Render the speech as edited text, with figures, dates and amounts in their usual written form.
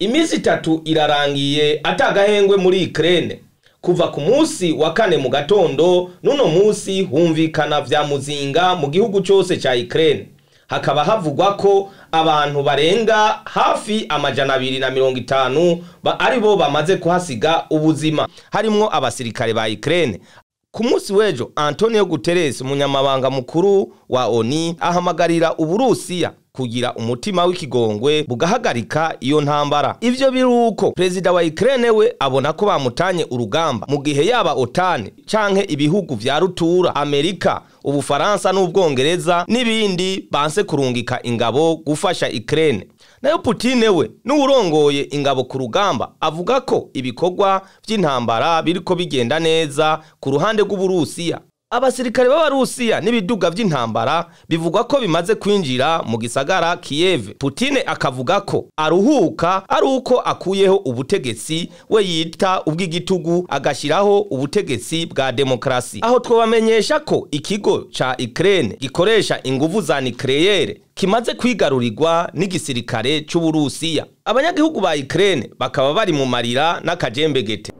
Iminsi 3 irarangiye atagahengwe muri Ukraine. Kuva ku munsi wa kane mu gatondo nuno munsi humvikana vya muzinga mu gihugu cyose ca Ukraine. Hakaba havugwa ko abantu barenga hafi 250 aribo bamaze kuhasiga ubuzima, harimwo abasirikare ba Ukraine. Ku munsi w'ejo Antonio Guterres, umunyamabanga mukuru wa ONU, ahamagarira Uburusiya kugira umutima w'ikigongwe bugahagarika iyo ntambara. Ivyo biruko perezida wa Ukraine we abona ko bamutanye urugamba, mu gihe yaba OTAN canke ibihugu vya rutura, Amerika, Ubufaransa n'Ubwongereza n'ibindi banse kurungika ingabo gufasha Ukraine. Nayo Putin we n'urongoye ingabo ku rugamba avuga ko ibikorwa vy'intambara biriko bigenda neza ku ruhande rw'Uburusiya. Abasirikare b'Abarusiya n'ibiduga vy'intambara bivugwa ko bimaze kwinjira mu gisagara Kiev. Putin akavuga ko aruhuka ari uko akuyeho ubutegetsi we yita ubw'igitugu, agashiraho ubutegetsi bwa demokrasi. Aho twobamenyesha ko ikigo ca Ukraine gikoresha inguvu za nucléaire kimaze kwigarurirwa n'igisirikare c'Uburusiya. Abanyagihugu ba Ukraine bakaba bari mu marira n'akajembegete.